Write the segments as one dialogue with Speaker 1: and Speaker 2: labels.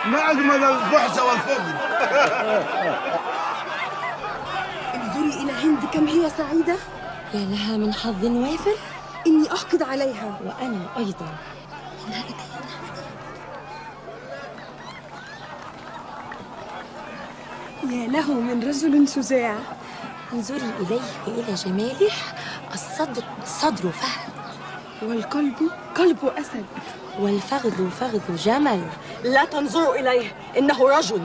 Speaker 1: ما اجمل الفحش والفجر.
Speaker 2: انظري إلى هند كم هي سعيدة.
Speaker 3: يا لها من حظ وافر.
Speaker 2: إني أحقد عليها.
Speaker 3: وأنا أيضا. إنها أتت، إنها أتت.
Speaker 2: يا له من رجل شجاع.
Speaker 3: انظري إليه وإلى جماله. الصدر صدر فهد،
Speaker 2: والقلب قلب أسد،
Speaker 3: والفخذ فخذ جمل.
Speaker 4: لا تنظروا إليه، إنه رجل.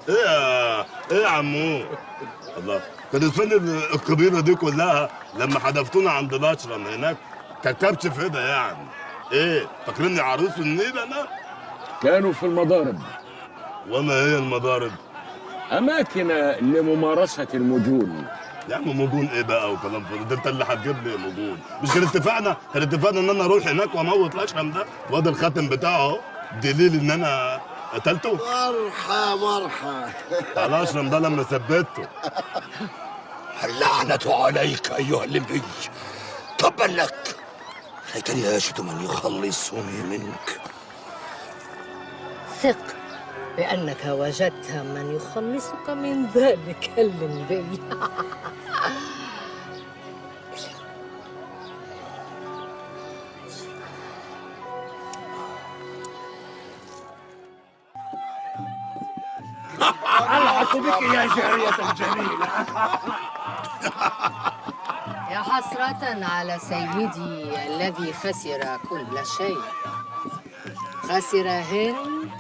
Speaker 1: ايه يا عمو؟ الله، كانت فين القبيلة دي كلها لما حدفتونا عند الاشرم هناك؟ كركبش فدا يعني. ايه فاكريني عروس النيل انا؟
Speaker 5: كانوا في المضارب.
Speaker 1: وما هي المضارب؟
Speaker 5: اماكن لممارسة المجون.
Speaker 1: يا عم مجون ايه بقى وكلام فاضي ده؟ انت اللي هتجيب لي مجون. مش كان اتفقنا؟ كان اتفقنا ان انا اروح هناك واموت الاشرم ده، وادي الخاتم بتاعه اهو دليل ان انا قتلته.
Speaker 6: مرحى مرحى.
Speaker 1: الاشرم ده لما ثبته.
Speaker 6: اللعنة عليك أيها اللمبي، تبا لك، ليتني أجد من يخلصني منك.
Speaker 7: ثق بأنك وجدت من يخلصك من ذلك اللمبي.
Speaker 5: ألحق بك يا جارية الجميلة.
Speaker 7: يا حسرة على سيدي الذي خسر كل شيء. خسر هند،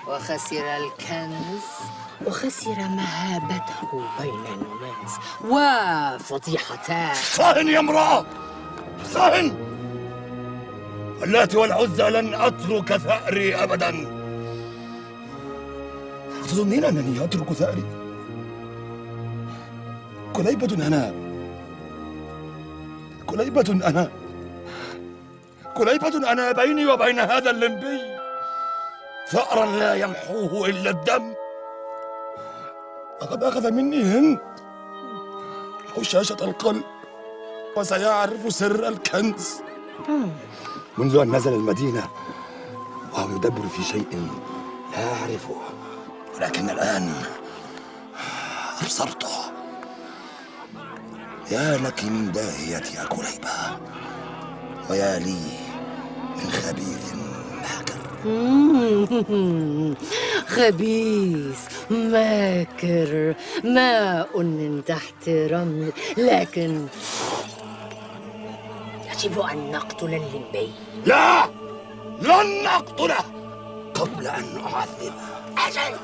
Speaker 7: وخسر الكنز، وخسر مهابته بين الناس، وفضيحتاه.
Speaker 6: صهن يا امرأة، صهن. اللات والعزى لن أترك ثأري أبدا. تظنين أنني أترك ثأري؟ كليبة أنا، كليبة أنا، كليبة أنا بيني وبين هذا اللمبي ثأرا لا يمحوه إلا الدم. لقد أخذ مني هند حشاشة القلب، وسيعرف سر الكنز. منذ أن نزل المدينة وهو يدبر في شيء لا أعرفه، ولكن الآن أبصرته. يا لك من داهية يا كليبة، ويا لي من خبيث ماكر.
Speaker 7: خبيث ماكر، ماء من تحت رمل. لكن يجب أن نقتل اللمبي.
Speaker 6: لا، لن أقتله قبل أن أعذبه.
Speaker 7: أجل،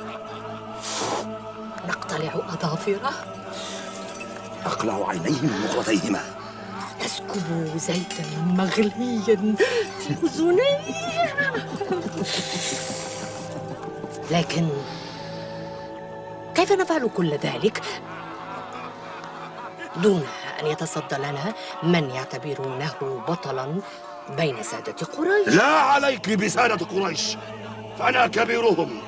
Speaker 7: نقتلع أظافره،
Speaker 6: أقلع عينيه من مقلتيهما،
Speaker 7: نسكب زيتا مغليا في أذنيه. لكن كيف نفعل كل ذلك دون أن يتصدى لنا من يعتبرونه بطلا بين سادة قريش؟
Speaker 6: لا عليك بسادة قريش، فأنا كبيرهم،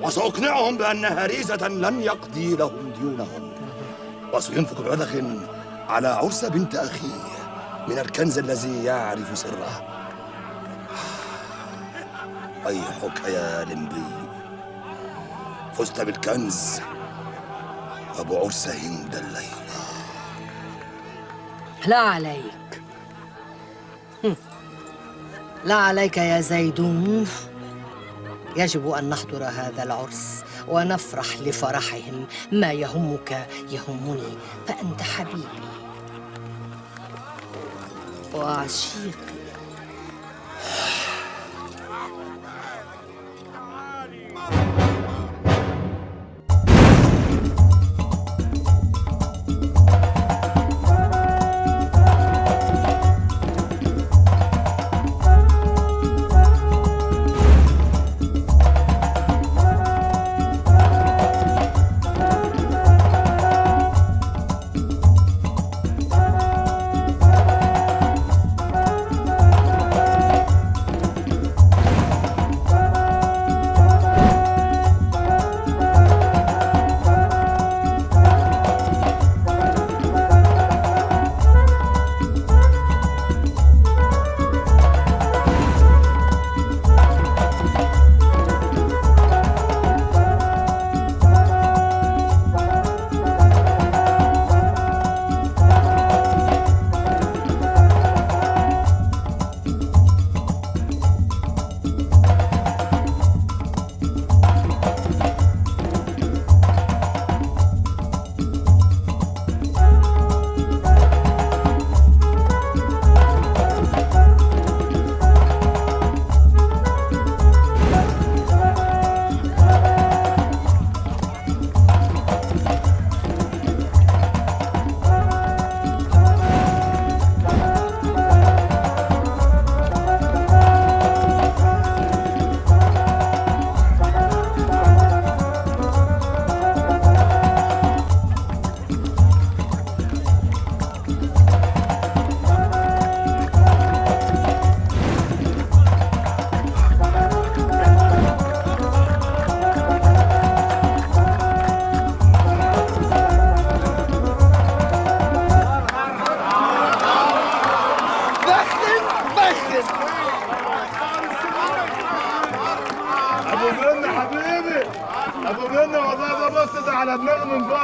Speaker 6: وسأقنعهم بأن هريزة لن يقضي لهم ديونهم، وسينفق ببذخ على عرس بنت أخيه من الكنز الذي يعرف سره. ويحك يا لمبي، فزت بالكنز وبعرس هند الليلة.
Speaker 7: لا عليك، لا عليك يا زيدون. يجب أن نحضر هذا العرس ونفرح لفرحهم. ما يهمك يهمني، فأنت حبيبي وعشيقي.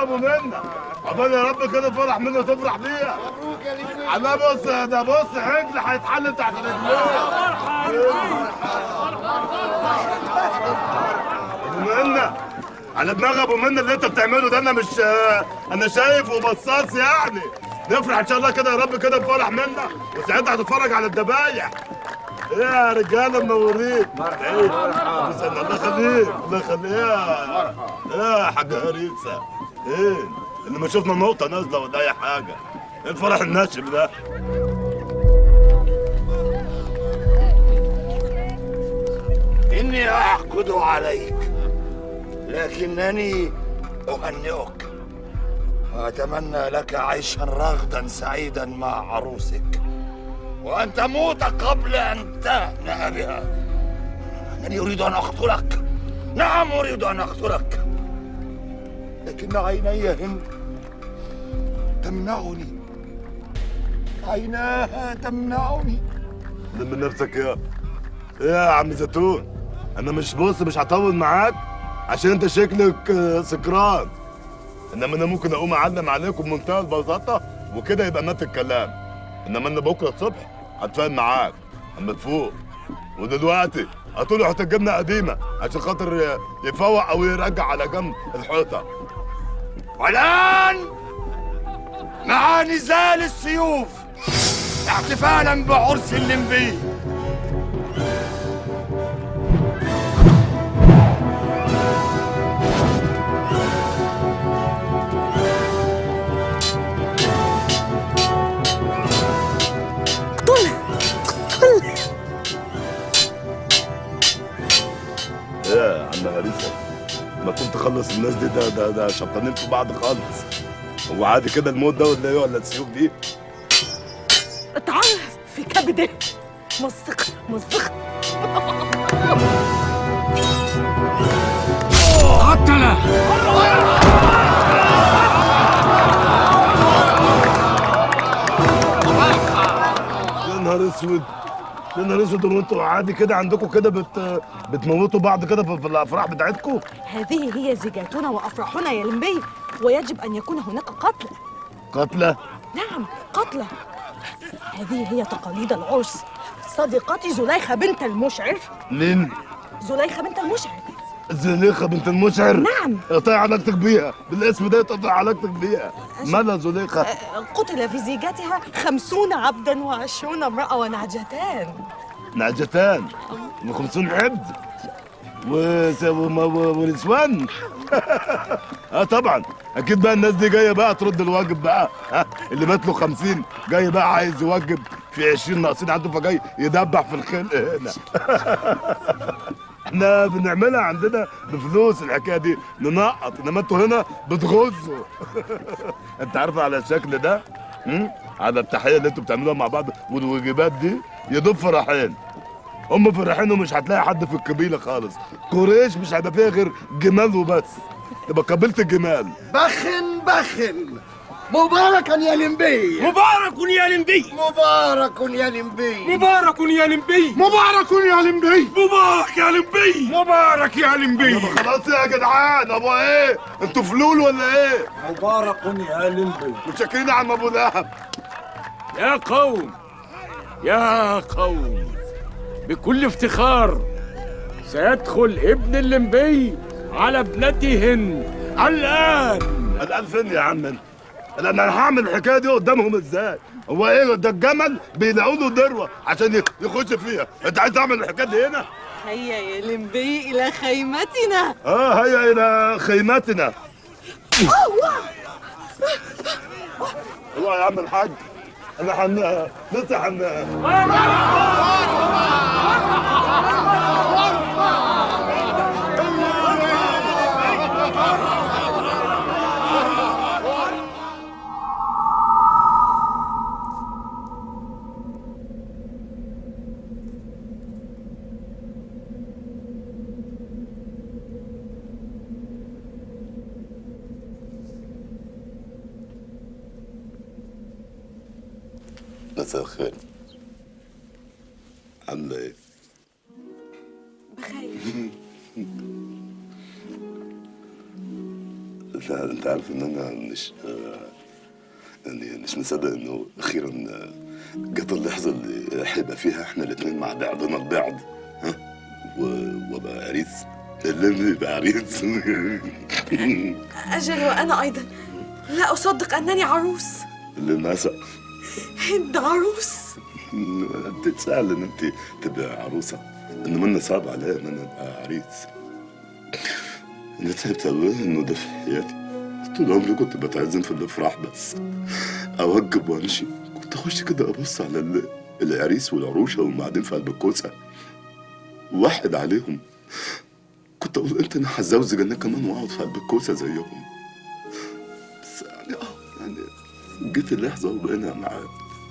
Speaker 1: دماغ ابو منة. عقبال يا رب كده فرح منه تفرح بيها.
Speaker 8: مبروك يا لمبي.
Speaker 1: على بص ده، بص عجل هيتحل تحت رجليه. ابو منة على دماغ ابو منة اللي انت بتعمله ده، انا مش انا شايف وبصاص يعني. نفرح ان شاء الله كده يا رب كده بفرح منا، وساعتها هتتفرج على الذبايح. ايه يا رجاله منورين. مرحبا. الله يخليك، الله يخليك. يا حاج هريسه، ايه اللي ما شفنا نقطة نازله ولا اي حاجة؟ ايه الفرح الناشب ده؟
Speaker 6: إني أحقد عليك، لكنني أهنئك وأتمنى لك عيشا رغدا سعيدا مع عروسك، وأن تموت قبل أن تهنأ بها. أنني أريد أن أقتلك، نعم أريد أن أقتلك، لكن عيني هند تمنعني، عيناها تمنعني.
Speaker 1: لم نفسك يا عم زيتون. أنا مش بص مش هطول معاك عشان أنت شكلك سكران، إنما أنا ممكن أقوم أعلم عليكم بمنتهى البساطة وكده يبقى مات الكلام. إنما أنا بكرة الصبح هتفاهم معاك أما تفوق. ودلوقتي هتقول حتة جبنة قديمة عشان خاطر يفوق أو يرجع على جنب الحيطة.
Speaker 6: والآن مع نزال السيوف احتفالا بعرس اللمبي.
Speaker 1: يا عم هريسة، ما كنت تخلص الناس دي، ده ده شبطانين في بعض خالص. هو عادي كده الموت ده ولا ايه، ولا السيوف دي؟
Speaker 4: اطعنها في كبده، مزق مزق.
Speaker 5: قتله.
Speaker 1: يا نهار اسود، يا نهار اسود. وانتوا عادي كده عندكم كده بتموتوا بعض كده في الافراح بتاعتكم؟
Speaker 4: هذه هي زيجاتنا وافراحنا يا لمبي، ويجب ان يكون هناك قتلى.
Speaker 1: قتلى؟
Speaker 4: نعم قتلى. هذه هي تقاليد العرس. صديقتي زليخة بنت المشعر.
Speaker 1: مين؟
Speaker 4: زليخة بنت المشعر.
Speaker 1: زليخة بنت المشعر؟
Speaker 4: نعم.
Speaker 1: اقطعي علاقتك بيها بالاسم ده، اقطعي علاقتك بيها. مالها زليخة؟
Speaker 4: قتل في زيجتها 50 عبدا و20 امرأة ونعجتان.
Speaker 1: نعجتان و50 عبد ونسوان. اه طبعا اكيد بقى الناس دي جاية بقى ترد الواجب بقى. ها اللي مات له 50 جاي بقى عايز يوجب في 20 ناقصين عنده، فجاي يدبح في الخلق هنا. احنا بنعملها عندنا بفلوس الحكاية دي، ننقط، انما انتوا هنا بتغزوا. انت عارفه على الشكل ده، على التحية اللي انتوا بتعملوها مع بعض والوجبات دي، يا دوب فرحين. هم فرحين ومش هتلاقي حد في القبيلة خالص. قريش مش هيبقى فيها غير جمال وبس، تبقى قبيلة الجمال.
Speaker 8: بخن بخن. مباركا يا لمبي،
Speaker 5: مبارك يا لمبي،
Speaker 8: مبارك يا لمبي،
Speaker 5: مبارك يا لمبي،
Speaker 8: مبارك يا لمبي،
Speaker 5: مبارك يا لمبي، مبارك يا لمبي.
Speaker 1: خلاص يا جدعان، هو ايه انتوا فلول ولا ايه؟
Speaker 9: مبارك يا لمبي.
Speaker 1: متشكرين يا عم ابو لهب.
Speaker 5: يا قوم، يا قوم، بكل افتخار سيدخل ابن اللمبي على ابنتهن الآن.
Speaker 1: الآن فين يا عم؟ انا هعمل الحكاية دي قدامهم ازاي؟ هو ايه ده؟ الجمل بيلاقوا له ذروة عشان يخش فيها، انت عايز تعمل الحكاية دي هنا؟
Speaker 4: هيا يا لمبي الى خيمتنا.
Speaker 1: هيا الى خيمتنا. الله يا عم الحاج، انا لسه مساء الخير. عاملة ايه؟
Speaker 4: بخير.
Speaker 1: لا انت عارف ان انا مش يعني مش مصدق انه اخيرا جت اللحظة اللي هيبقى فيها احنا الاثنين مع بعضنا البعض، ها، وابقى عريس، اللي يبقى عريس.
Speaker 2: أجل وأنا أيضا لا أصدق أنني عروس.
Speaker 1: اللي ناسا
Speaker 2: هند عروس.
Speaker 1: انت تسأل ان انت تبقى عروسه، انه منا صعب عليا ان انا ابقى عريس. انا تعبت قوي انه ده في حياتي، طول عمري كنت بتعزم في الافراح بس اوجب وامشي، كنت اخش كده ابص على العريس والعروشه وهم قاعدين في قلب الكوسه واحد عليهم، كنت اقول انت انا هتزوج انا كمان واقعد في قلب الكوسه زيهم. بس يعني يعني جيت اللحظة وبقينا مع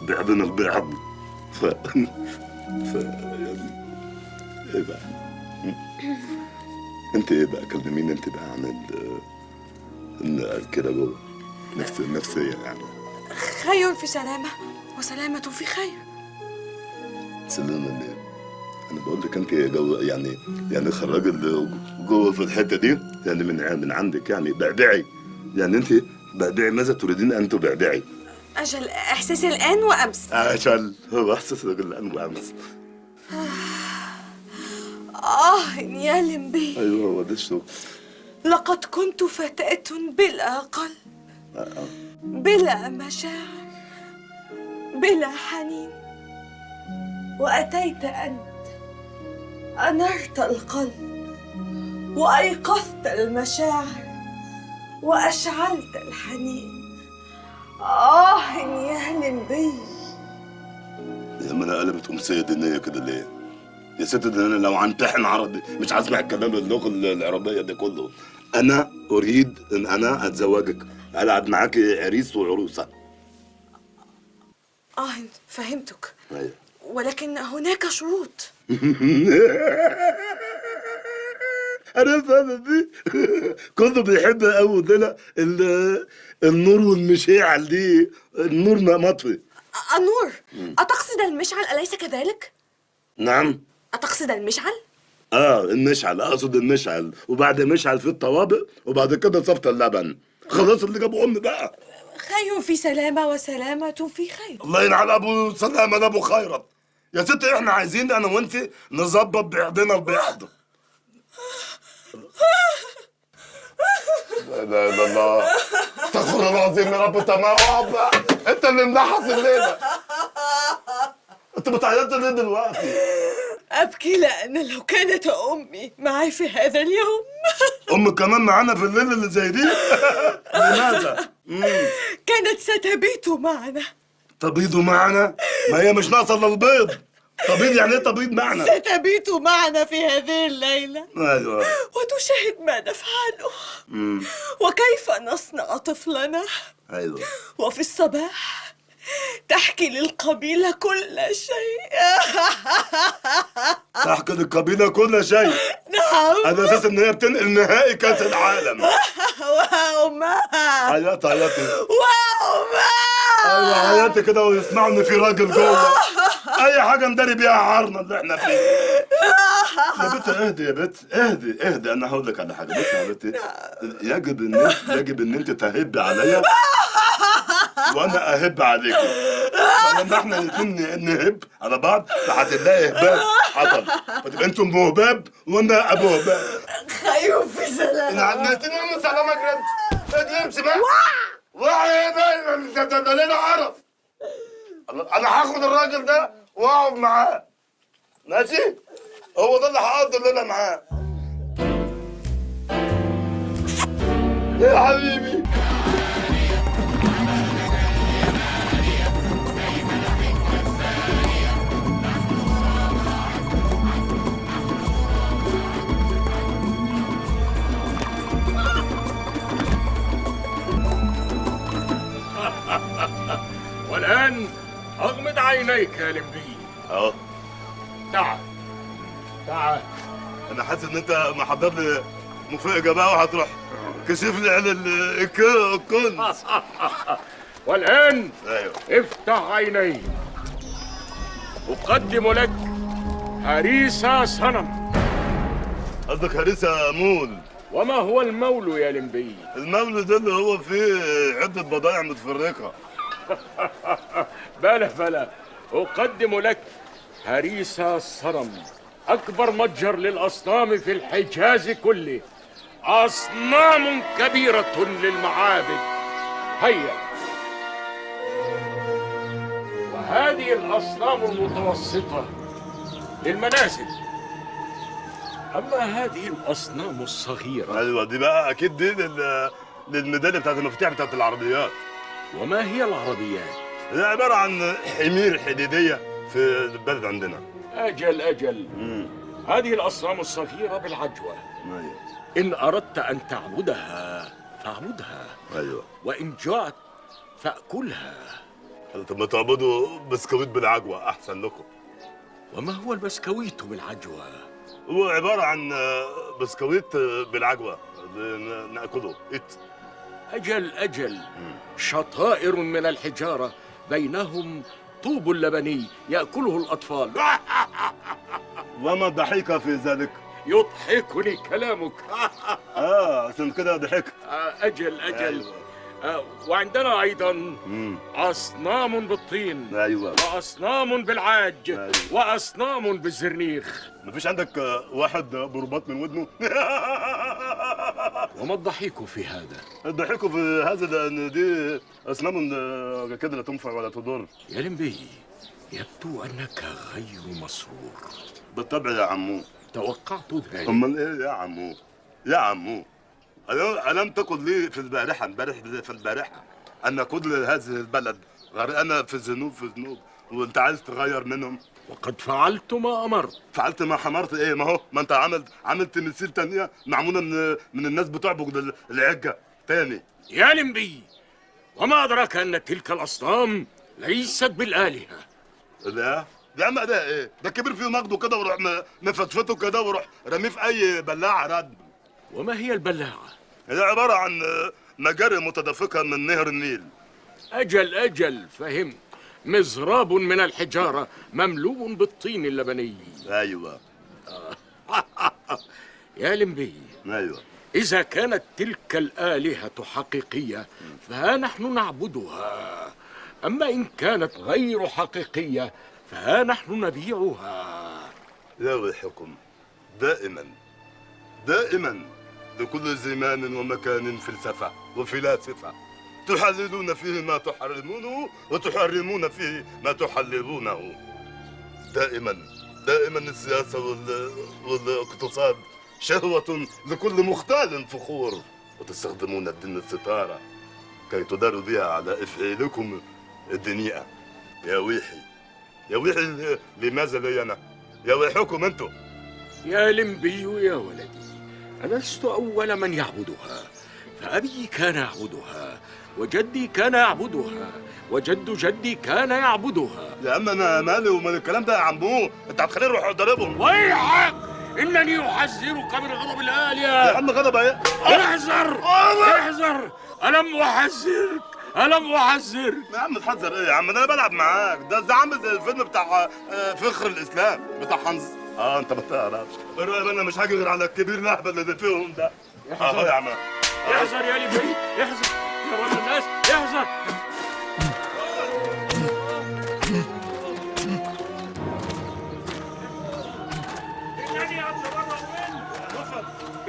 Speaker 1: بعضنا البعض، ف ف يعني ايه بقى؟ انت ايه بقى؟ كلميني انت بقى عن كده جوه نفسيا يعني.
Speaker 2: خير في سلامة وسلامة في خير.
Speaker 1: سلامة ليه؟ أنا بقول لك أنت جو يعني خرج اللي جوه في الحتة دي يعني من عندك، يعني بعبعي، يعني أنت بعبعي، ماذا تريدين أن تبعبعي؟
Speaker 2: أجل إحساسي الآن وأمس.
Speaker 1: أجل هو إحساسك الآن وأمس.
Speaker 2: يا لمبي.
Speaker 1: أيوه هو ده الشغل.
Speaker 2: لقد كنت فتاة بلا قلب، بلا مشاعر، بلا حنين، وأتيت أنت أنرت القلب وأيقظت المشاعر وأشعلت الحنين. يا لمبي.
Speaker 1: يا ما أنا قلبت أمسية دينية كده ليه؟ يا ست ده أنا لو همتحن عربي مش هسمع الكلام اللغة العربية ده كله. أنا أريد إن أنا أتزوجك، ألعب معاكي عريس وعروسة.
Speaker 2: فهمتك.
Speaker 1: أيوه.
Speaker 2: ولكن هناك شروط.
Speaker 1: أنا فاهم دي. كله بيحب قوي ده النور والمشاعل دي، النور مطفي.
Speaker 2: النور؟ أتقصد المشعل أليس كذلك؟
Speaker 1: نعم.
Speaker 2: أتقصد المشعل؟
Speaker 1: المشعل، أقصد المشعل، وبعد مشعل في الطوابق، وبعد كده صفت اللبن. خلاص اللي جابوا أمي بقى.
Speaker 2: خير في سلامة وسلامة في خير.
Speaker 1: الله ينعل أبو سلامة ده أبو خيرت. يا ستي إحنا عايزين أنا وأنت نظبط بعضنا البعض. لا إله إلا الله، استغفر الله العظيم يا رب. تمام بقى، أنت اللي ملحس الليلة. أنت بتعيطي ليه دلوقتي؟
Speaker 2: أبكي لأن لو كانت أمي معي في هذا اليوم.
Speaker 1: أمك كمان معانا في الليلة اللي زي دي؟ لماذا؟
Speaker 2: كانت ستبيت معنا.
Speaker 1: تبيض معنا؟ ما هي مش ناقصة إلا البيض. تبيض يعني إيه تبيض معنا؟
Speaker 2: ستبيت معنا في هذه الليلة.
Speaker 1: أيوه.
Speaker 2: وتشاهد ما نفعله. وكيف نصنع طفلنا.
Speaker 1: أيوه.
Speaker 2: وفي الصباح تحكي للقبيلة كل شيء.
Speaker 1: تحكي للقبيلة كل شيء.
Speaker 2: نعم.
Speaker 1: على أساس إن هي بتنقل نهائي كأس العالم.
Speaker 2: وأمها.
Speaker 1: عيطي عيطي.
Speaker 2: وأمها.
Speaker 1: أيوه عيطي كده ويسمعوا إن في راجل جوه. أي حاجة نداري بيها عارنا اللي إحنا فيه. يا بنت اهدي يا بنت، اهدي اهدي، أنا هقول لك على حاجة. بصي يا بنتي، يجب إن أنت تهبي عليا وانا اهب عليكم. لما احنا الاثنين نهب على بعض فهتلاقي هباب حصل، فتبقى انتم ابو هباب وانا ابو هباب.
Speaker 2: خير في سلامة.
Speaker 1: نعم سلامة جريمش. امشي بقى. وعي بقى، ده لنا عرف. انا هاخد الراجل ده واقعد معاه. ماشي؟ هو ده اللي هقضي الليلة معاه. يا حبيبي.
Speaker 5: والآن أغمض عينيك يا لمبي.
Speaker 1: أهو.
Speaker 5: تعال تعال.
Speaker 1: أنا حاسس إن أنت محضر لي مفاجأة بقى وهتروح كشف لي على الكنز.
Speaker 5: والآن
Speaker 1: أيوه.
Speaker 5: افتح عينيك. أقدم لك هريسة صنم.
Speaker 1: قصدك هريسة مول.
Speaker 5: وما هو المول يا لمبي؟
Speaker 1: المول ده اللي هو فيه عدة بضايع متفرقة.
Speaker 5: بلى بلى، أقدم لك هريسة الصنم، أكبر متجر للأصنام في الحجاز كله، أصنام كبيرة للمعابد. هيا، وهذه الأصنام المتوسطة للمنازل، أما هذه الأصنام الصغيرة.
Speaker 1: أيوة دي بقى أكيد دي للميدالية بتاعت المفاتيح بتاعت العربيات.
Speaker 5: وما هي العربيات؟
Speaker 1: هي عبارة عن حمير حديدية في البلد عندنا.
Speaker 5: أجل أجل. هذه الأصنام الصغيرة بالعجوة.
Speaker 1: أيوة.
Speaker 5: إن أردت أن تعبدها فاعبدها.
Speaker 1: أيوة.
Speaker 5: وإن جعت فأكلها.
Speaker 1: طب ما تعبدوا بسكويت بالعجوة أحسن لكم.
Speaker 5: وما هو البسكويت بالعجوة؟
Speaker 1: هو عبارة عن بسكويت بالعجوة نأكله. إت.
Speaker 5: أجل أجل. شطائر من الحجارة بينهم طوب لبني يأكله الأطفال.
Speaker 1: وما الضحك في ذلك؟
Speaker 5: يضحكني كلامك.
Speaker 1: عشان كده ضحكت.
Speaker 5: أجل أجل.
Speaker 1: أيوة.
Speaker 5: وعندنا أيضا أصنام بالطين.
Speaker 1: أيوة.
Speaker 5: وأصنام بالعاج.
Speaker 1: أيوة.
Speaker 5: وأصنام بالزرنيخ.
Speaker 1: مفيش عندك واحد برباط من ودنه؟
Speaker 5: وما الضحك في هذا؟
Speaker 1: الضحك في هذا لأن دي أصنام كده لا تنفع ولا تضر.
Speaker 5: يا لمبي، يبدو أنك غير مسرور.
Speaker 1: بالطبع يا عمو.
Speaker 5: توقعت ذلك.
Speaker 1: أمال إيه يا عمو؟ يا عمو، ألم تقل لي في البارحة، امبارح في البارحة، أن كل هذه البلد غرقانة في الذنوب في ذنوب، وأنت عايز تغير منهم؟
Speaker 5: وقد فعلت ما أمرت.
Speaker 1: فعلت ما حمرت إيه؟ ما هو ما أنت عملت تماثيل تانية معمولة من الناس بتعبد العجة تاني.
Speaker 5: يا لمبي، وما أدراك أن تلك الأصنام ليست بالآلهة؟
Speaker 1: لا يا عم، ده إيه؟ ده كبر فيه نقده كده وروح مفتفته كده وروح رمية في أي بلاعة رد.
Speaker 5: وما هي البلاعة؟
Speaker 1: هي عبارة عن مجاري متدفقة من نهر النيل.
Speaker 5: أجل أجل، فهمت. مزراب من الحجارة مملوء بالطين اللبني.
Speaker 1: أيوة.
Speaker 5: يا لمبي.
Speaker 1: أيوة.
Speaker 5: إذا كانت تلك الآلهة حقيقية فها نحن نعبدها، أما إن كانت غير حقيقية فها نحن نبيعها.
Speaker 1: يا ويحكم، دائما دائما لكل زمان ومكان فلسفة وفلاسفة تحللون فيه ما تحرمونه وتحرمون فيه ما تحللونه. دائما دائما السياسة والاقتصاد شهوة لكل مختال فخور، وتستخدمون الدين الستارة كي تداروا بها على إفعالكم الدنيئة. يا ويحي يا ويحي، لماذا لي أنا؟ يا ويحكم أنتم.
Speaker 5: يا لمبي يا ولدي، أنا لست أول من يعبدها، فأبي كان يعبدها، وجدي كان يعبدها، وجد جدي كان يعبدها.
Speaker 1: يا عم أنا مالي ومال الكلام ده يا عمو، أنت هتخليني أروح أضربهم.
Speaker 5: ويحك، إنني أحذرك من غضب الآلهة.
Speaker 1: يا عم غضب إيه؟
Speaker 5: احذر احذر، ألم أحذرك؟ ألم أحذرك؟
Speaker 1: يا عم تحذر إيه يا عم؟ ده أنا بلعب معاك، ده عامل زي الفيلم بتاع فخر الإسلام بتاع حنظ. انت ما تعرفش. انا مش هاجي غير على الكبير الاهبل اللي فيهم ده. اهو يا عم.
Speaker 5: احذر يا لمبي، احذر يا رب الناس، احذر.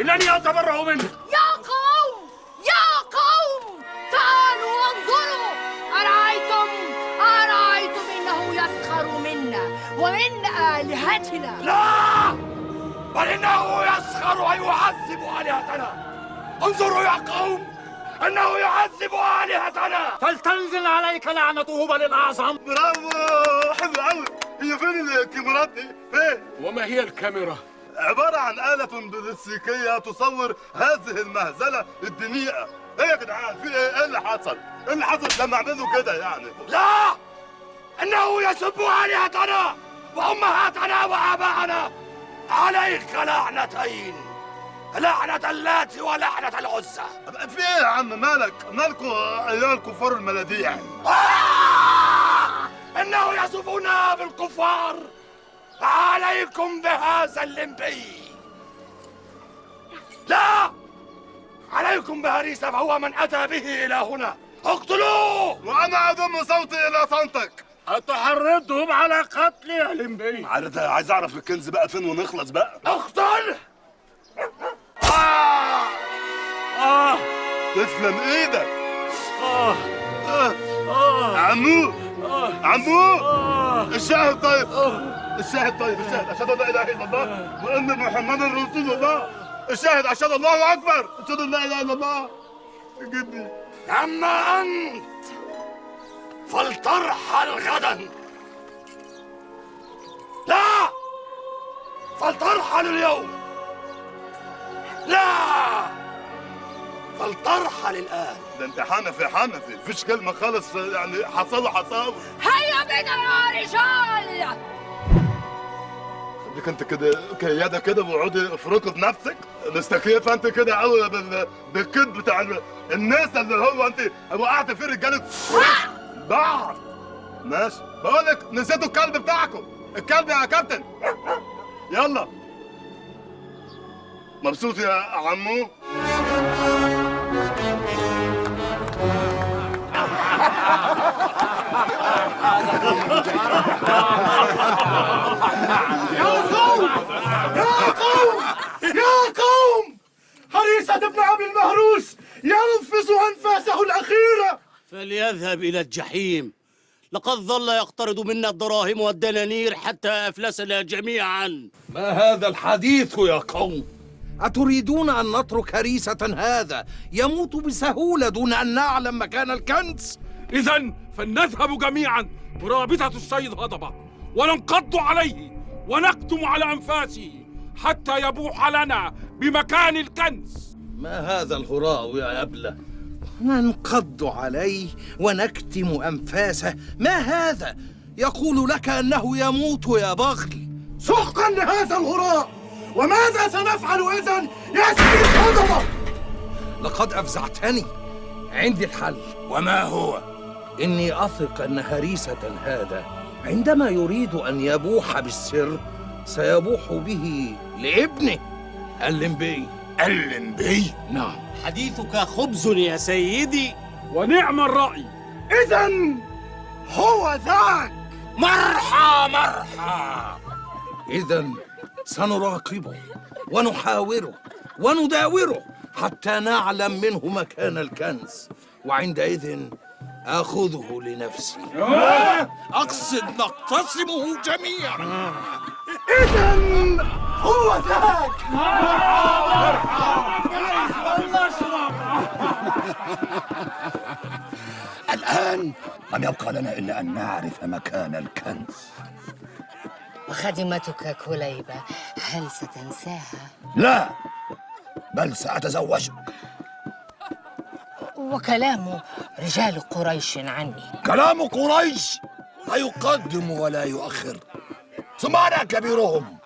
Speaker 5: إنني أتبرأ منه.
Speaker 10: يا قوم يا قوم، تعالوا وانظروا. أرأيتم أرأيتم إنه يسخر منا ومن آلهتنا.
Speaker 6: لا، بل إنه يسخر ويعذب آلهتنا. انظروا يا قوم، إنه يعذب آلهتنا.
Speaker 9: فلتنزل عليك لعنة هبل الأعظم.
Speaker 1: برافو، حلو قوي. هي فين الكاميرات دي؟ فين؟
Speaker 5: وما هي الكاميرا؟
Speaker 1: عبارة عن آلة بلاستيكية تصور هذه المهزلة الدنيئة. ايه يا جدعان؟ في ايه؟ ايه اللي حصل؟ ايه اللي حصل لما عملوا كده يعني؟
Speaker 6: لا، إنه يسب آلهتنا وأمهاتنا وآباءنا. عليك لعنتين، لعنة اللات ولعنة العزى.
Speaker 1: في ايه يا عم؟ مالك؟ مالكوا ايها الكفار الملاديع؟
Speaker 6: إنه يصفنا بالكفار. عليكم بهذا اللمبي. لا، عليكم بهريسة، فهو من أتى به إلى هنا. اقتلوه!
Speaker 1: وأنا أضم صوتي إلى صوتك.
Speaker 5: أتحرضهم على قتلي يا لمبي؟
Speaker 1: عايز أعرف الكنز بقى فين ونخلص بقى.
Speaker 6: اقتله!
Speaker 1: تسلم إيدك. عمو عمو، الشاهد طيب، الشاهد طيب، الشاهد أشهد أن لا إله إلا الله وأن محمدا رسول الله. الشاهد أشهد الله أكبر، أشهد أن لا إله إلا الله. جدي.
Speaker 6: أما أنت فلترحل غدا. لا، فلترحل اليوم. لا، فلترحل الآن.
Speaker 1: ده أنت حنفي حنفي، مفيش كلمة خالص يعني. حصل حصل.
Speaker 10: هيا بنا يا رجال.
Speaker 1: خليك انت كده كياده كده واقعدي افركي بنفسك، مستكيفه انت كده قوي بالكذب بتاع الناس اللي هو انت وقعت فيه رجاله بعض. ماشي، بقول لك نسيتوا الكلب بتاعكم، الكلب يا كابتن. يلا، مبسوط يا عمو؟
Speaker 9: يا قوم يا قوم يا قوم، هريسة بن أبي المهروس ينفس أنفاسه الأخيرة.
Speaker 11: فليذهب إلى الجحيم، لقد ظل يقترض منا الدراهم والدنانير حتى أفلسنا جميعا.
Speaker 12: ما هذا الحديث يا قوم؟ أتريدون أن نترك هريسة هذا يموت بسهولة دون أن نعلم مكان الكنز؟
Speaker 5: إذن فلنذهب جميعا برابطة السيد هضبة وننقض عليه ونكتم على أنفاسه حتى يبوح لنا بمكان الكنز.
Speaker 12: ما هذا الهراء يا أبلة؟ ننقض عليه ونكتم أنفاسه؟ ما هذا؟ يقول لك أنه يموت يا بغل.
Speaker 9: سحقا لهذا الهراء، وماذا سنفعل إذن يا سيد هضبة؟
Speaker 12: لقد أفزعتني، عندي الحل.
Speaker 6: وما هو؟
Speaker 12: إني أثق أن هريسة هذا عندما يريد أن يبوح بالسر سيبوح به لابنه اللمبي.
Speaker 6: اللمبي؟
Speaker 12: نعم.
Speaker 11: حديثك خبز يا سيدي.
Speaker 5: ونعم الرأي.
Speaker 9: إذن هو ذاك.
Speaker 6: مرحى مرحى.
Speaker 12: إذن سنراقبه ونحاوره ونداوره حتى نعلم منه مكان الكنز، وعندئذ آخذه لنفسي. أقصد نقتسمه جميعا.
Speaker 9: إذن هو ذاك.
Speaker 6: الآن لم يبقى لنا إلا أن نعرف مكان الكنز.
Speaker 7: وخادمتك كليبة هل ستنساها؟
Speaker 6: لا، بل سأتزوجك.
Speaker 7: وكلام رجال قريش عني؟
Speaker 6: كلام قريش لا يقدم ولا يؤخر، ثم أنا كبيرهم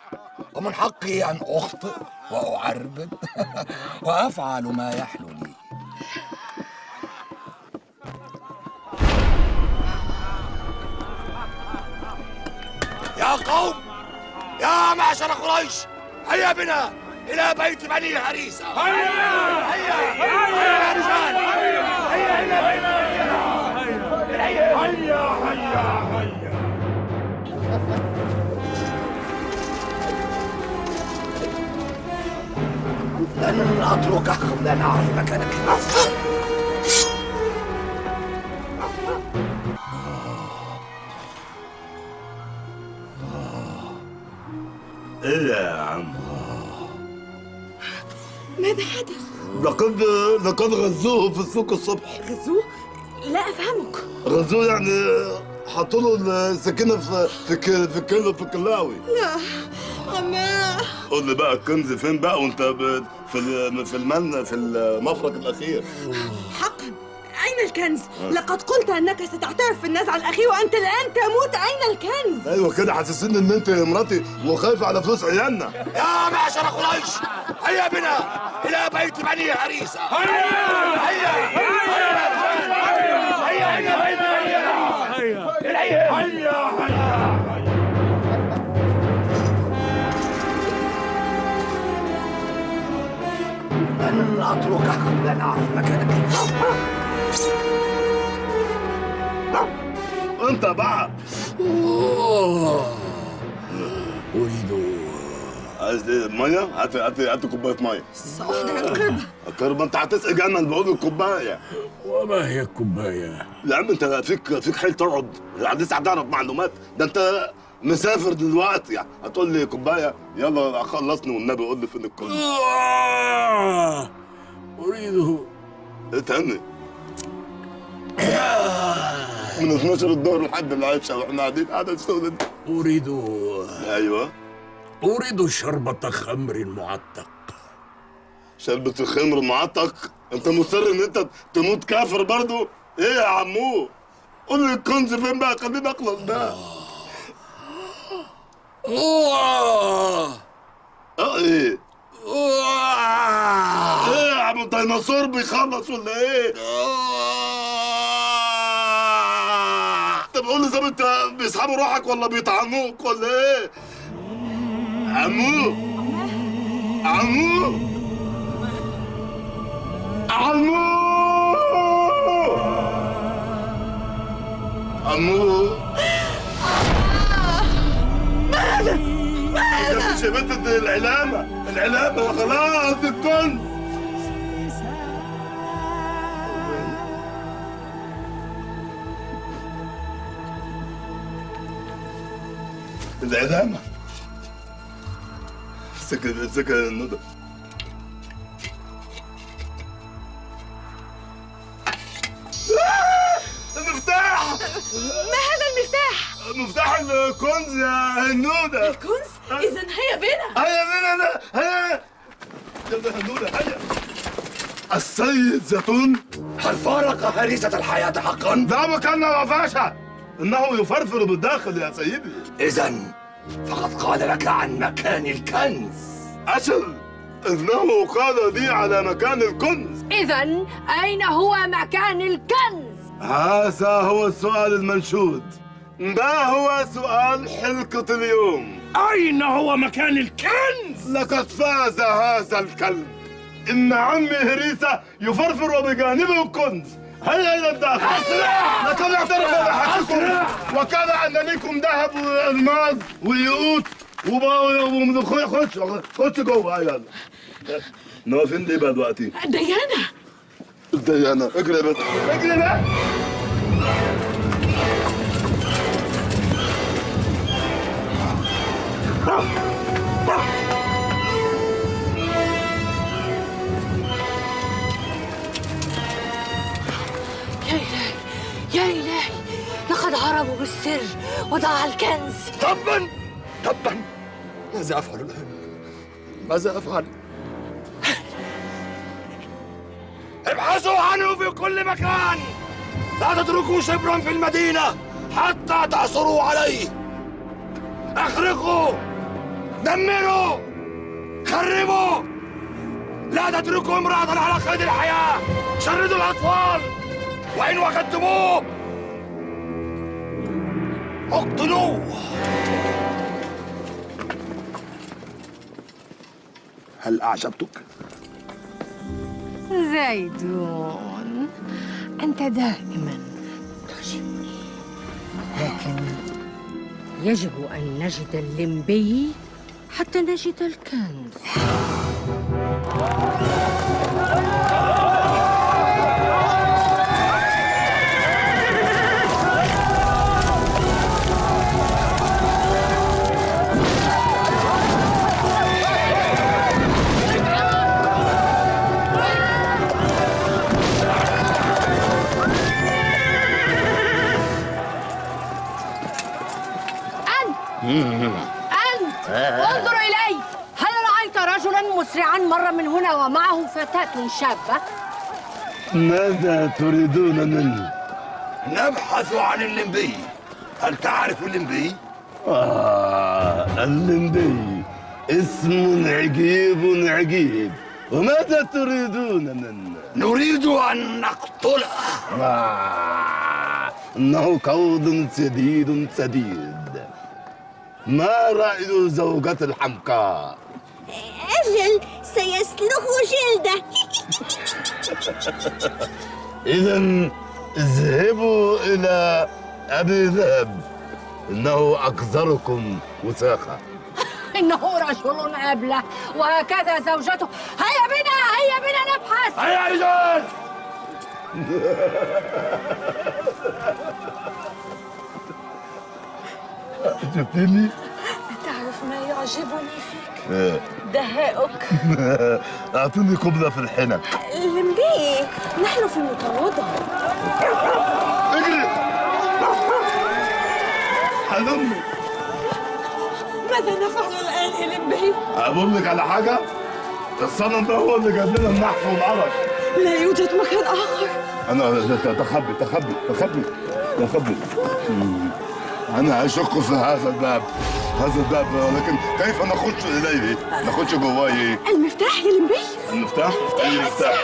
Speaker 6: ومن حقي أن أخطئ وأعربد وأفعل ما يحلو لي. يا قوم، يا معشر قريش، هيا بنا إلى بيت بني هريسة. هيا هيا هيا يا رجال، هيا إلى بيت بني هريسة.
Speaker 5: هيا هيا هيا.
Speaker 6: لن أتركك قبل أن أعرف مكانك.
Speaker 1: إيه يا عم؟
Speaker 2: ماذا حدث؟
Speaker 1: لقد غزوه في السوق الصبح.
Speaker 2: غزوة؟ لا أفهمك.
Speaker 1: غزوة يعني حطوا له السكينة في الكلاوي.
Speaker 2: لا عماه.
Speaker 1: قول لي بقى الكنز فين بقى وانت في المفرق الأخير؟
Speaker 2: حقا، أين الكنز؟ لقد قلت أنك ستعترف في النزعة الأخير وأنت الآن تموت. أين الكنز؟
Speaker 1: أيوه كده، حسسني إن أنت مراتي وخايفة على فلوس عيالنا.
Speaker 6: يا معشر قريش، هيا بنا إلى بيت بني هريسة. هيا هيا هيا إلى بيت بني هريسة. هيا هيا. لن
Speaker 8: لن أتركك قبل أن أعرف مكانك.
Speaker 1: انت بقى
Speaker 5: أريد.
Speaker 1: عايز ايه؟ مية؟ هات هات هات كوباية مية.
Speaker 2: سأحضر القربة.
Speaker 1: القربة؟ انت هتسقي جمل بقول الكوباية.
Speaker 5: وما هي الكوباية؟
Speaker 1: يا عم انت فيك حيل تقعد لسه هتعرف معلومات؟ ده انت مسافر دلوقتي يعني هتقول لي كوباية؟ يلا خلصني والنبي قول لي فين الكوباية.
Speaker 5: اريد.
Speaker 1: ايه تاني؟ من 12 الظهر لحد العشاء واحنا قاعدين قاعدة الشغل ده.
Speaker 5: اريد.
Speaker 1: ايوه.
Speaker 5: اريد شربة خمر معتق.
Speaker 1: شربة الخمر معتق؟ انت مصر ان انت تموت كافر برضو؟ ايه يا عمو؟ قول لي الكنز فين بقى خليني اخلص بقى. ايه؟ ايه يا عم الديناصور بيخلص ولا ايه؟ طب قول لي طب انت بيسحبوا روحك ولا بيطعنوك ولا ايه؟ عمو عمو عمو عمو.
Speaker 2: ماذا؟ ماذا؟
Speaker 1: مش يا بنت العلامة، العلامة خلاص الكنز. العلامة. سكر سكر الندى. المفتاح.
Speaker 2: ما هذا المفتاح؟
Speaker 1: مفتاح الكنز يا هنودة.
Speaker 2: الكنز؟ إذا هيا بنا.
Speaker 1: هيا بنا هيا. يلا هنودة هيا. السيد زيتون
Speaker 6: هل فارق هريسة الحياة حقا؟
Speaker 1: لا مكان وفاشة. إنه يفرفر بالداخل يا سيدي.
Speaker 6: إذا فقد قال لك عن مكان الكنز.
Speaker 1: أجل، إنه قال لي على مكان الكنز.
Speaker 10: إذا أين هو مكان الكنز؟
Speaker 1: هذا هو السؤال المنشود. ما هو سؤال حلقة اليوم؟
Speaker 5: أين هو مكان الكنز؟
Speaker 1: لقد فاز هذا الكلب. إن عمي هريسة يفرفر وبجانبه الكنز. هيا إلى الداخل.
Speaker 6: أسرع!
Speaker 1: لقد اعترف بحقكم وكان أن لكم ذهب والماس وياقوت ومن. خش خش جوه. يلا احنا فين ليه بقى دلوقتي؟
Speaker 2: الديانة.
Speaker 1: الديانة. اجري يا بنت اجري بقى.
Speaker 7: يا إلهي يا إلهي، لقد هربوا بالسر وضاع الكنز.
Speaker 6: تبا تبا، ماذا أفعل الآن؟ ماذا أفعل؟ ابحثوا عنه في كل مكان، لا تتركوا شبرا في المدينة حتى تعثروا عليه. احرقوا، دمروا، خربوا، لا تتركوا امرأة على قيد الحياة، شردوا الأطفال، وإن وجدتموه اقتلوه. هل أعجبتك؟
Speaker 7: زيدون، أنت دائما تعجبني، لكن يجب أن نجد الليمبي حتى نجد الكنز. أنت انظر إلي، هل رأيت رجلا مسرعا مر من هنا ومعه فتاة شابة؟
Speaker 1: ماذا تريدون مني؟
Speaker 6: نبحث عن الليمبي. هل تعرف الليمبي؟
Speaker 1: الليمبي اسم عجيب عجيب. وماذا تريدون منا؟
Speaker 6: نريد أن نقتله.
Speaker 1: إنه قول سديد سديد. ما رأي زوجة الحمقاء؟
Speaker 13: أجل، سيسلخ جلده.
Speaker 1: إذا اذهبوا إلى أبي ذهب، إنه أكثركم وثاقة.
Speaker 7: إنه رجل أبله، وهكذا زوجته. هيا بنا، هيا بنا نبحث.
Speaker 1: هيا عجال. شفتني؟
Speaker 3: أتعرف ما يعجبني فيك؟ دهائك.
Speaker 1: أعطيني قبلة في الحنك.
Speaker 2: لمبي، نحن في المطاردة.
Speaker 1: اجري. حلمي.
Speaker 2: ماذا نفعل الآن يا لمبي؟
Speaker 1: أقول لك على حاجة؟ الصنم ده هو اللي جاب لنا النحس والقرف.
Speaker 2: لا يوجد مكان آخر.
Speaker 1: أنا تخبي تخبي تخبي تخبي. أنا أشك في هذا الباب، هذا الباب، ولكن كيف نخش إليه؟ نخش جواه.
Speaker 2: المفتاح يا لمبي.
Speaker 1: المفتاح؟ أي مفتاح؟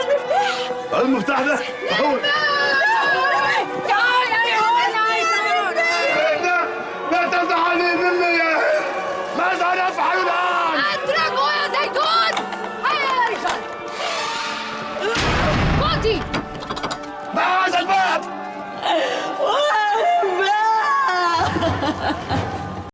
Speaker 2: المفتاح.
Speaker 1: المفتاح ده هو.